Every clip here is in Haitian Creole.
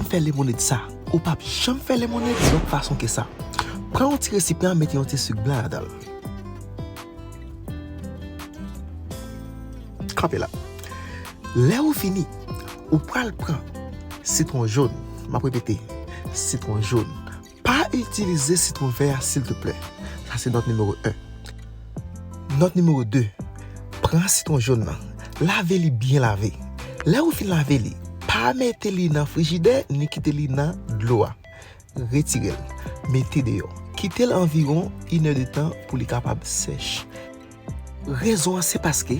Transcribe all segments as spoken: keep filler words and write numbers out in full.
Fè lemonad sa. Ou p ap janm fè lemonad lòt fason ke sa. Pran yon ti resipyan, mete yon ti sik blan ladan l. Kanpe la. Lè ou fini, ou pral pran sitwon jòn. M ap repete, sitwon jòn. Pa itilize sitwon vè a, silteplè. Sa se nòt nimewo en. Nòt nimewo de. Pran sitwon jòn nan. Lave li byen lave. Lè ou fin lave li, pa mete li nan frijidè, ni kite li nan dlo a. Retire l. Mete deyò. Kite l anviwon inèdtan pou li kapab sèch. Rezon an se paske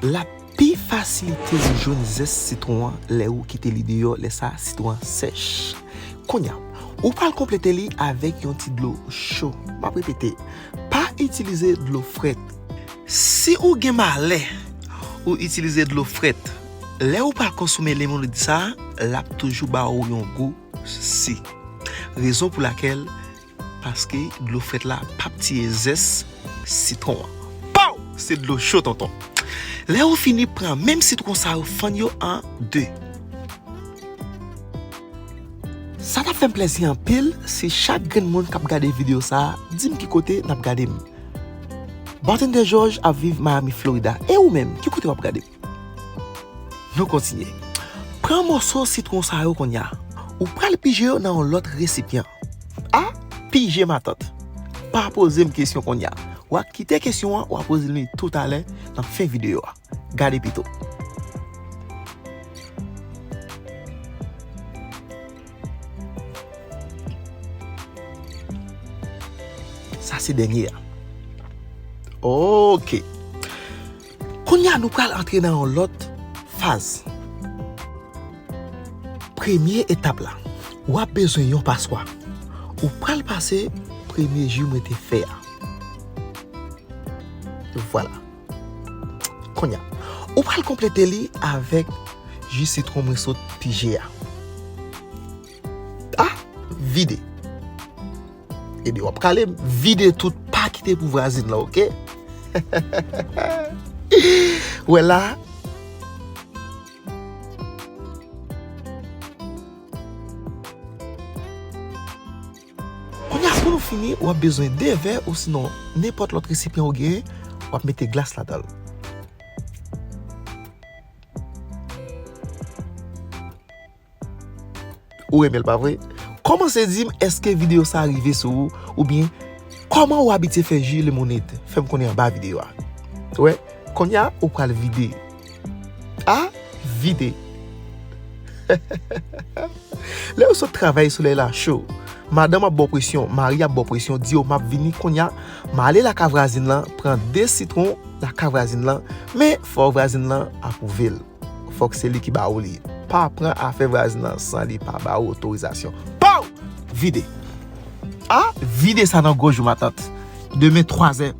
l ap pi fasilite ou jwenn zès sitwon an lè ou kite li deyò, lè sa sitwon an sèch. Kounye a, ou pral konplete li avèk yon ti dlo cho. M ap repete, pa itilize dlo frèt. Si ou gen malè ou itilize dlo frèt, lè ou pral konsome lemonad sa, l ap toujou ba ou yon gou si. Rezon pou lakèl, paske dlo frèt la p ap tiye zès sitwon an. Pow! Se dlo cho, tonton. Lè ou fini, pran menm sitwon sa yo, fann yo an de. Sa t ap fè m plèzi anpil si chak grenn moun k ap gade videyo sa a di m ki kote n ap gade m. Bartender George ap viv Miami, Florida. E ou menm, ki kote w ap gade m? Nou kontinye. Pran moso sitwon sa yo kounye a. Ou pral pije yo nan yon lòt resipyan. A, pije matant. Pa poze m kesyon kounye a. W a kite kesyon an, w a poze m li toutalè nan fen videyo a. Gade pito. Sa se dènye a. Ok. Kounye a nou pral antre nan yon lòt faz. Premye etap la, w ap bezwen yon paswa. Ou pral pase premye ji mwen te fè a. Vwala. Kounye a, ou pral konplete li avèk ji sitwon mwen sot pije a. A, vide. Ede w ap kale m, vide tout, pa kite pou vwazin lan, ok? Wè la. Kounye a, pou nou fini, w ap bezwen de vè osinon nenpòt lòt resipyan ou genyen, w ap mete glas ladan l. Ou renmen l, pa vre? Kòmanse di m èske videyo sa a rive sou ou, oubyen kòman ou abitye fè ji lemonad? Fè m konnen anba videyo a. Ou wè, kounye a, ou pral vide. A, vide. Lè ou sot travay, solèy la cho. Madanm ap ba w presyon, mari ap ba w presyon, di yo, "M ap vini kounye a, m ale lakay vwazin lan, pran de sitwon lakay vwazin lan, men fò vwazin lan apwouve l." Fòk se li ki ba ou li. Pa pran afè vwazin nan san li pa ba ou otorizasyon. Pow! Vide. A, vide sa nan gòj ou, matant. Demen twazè,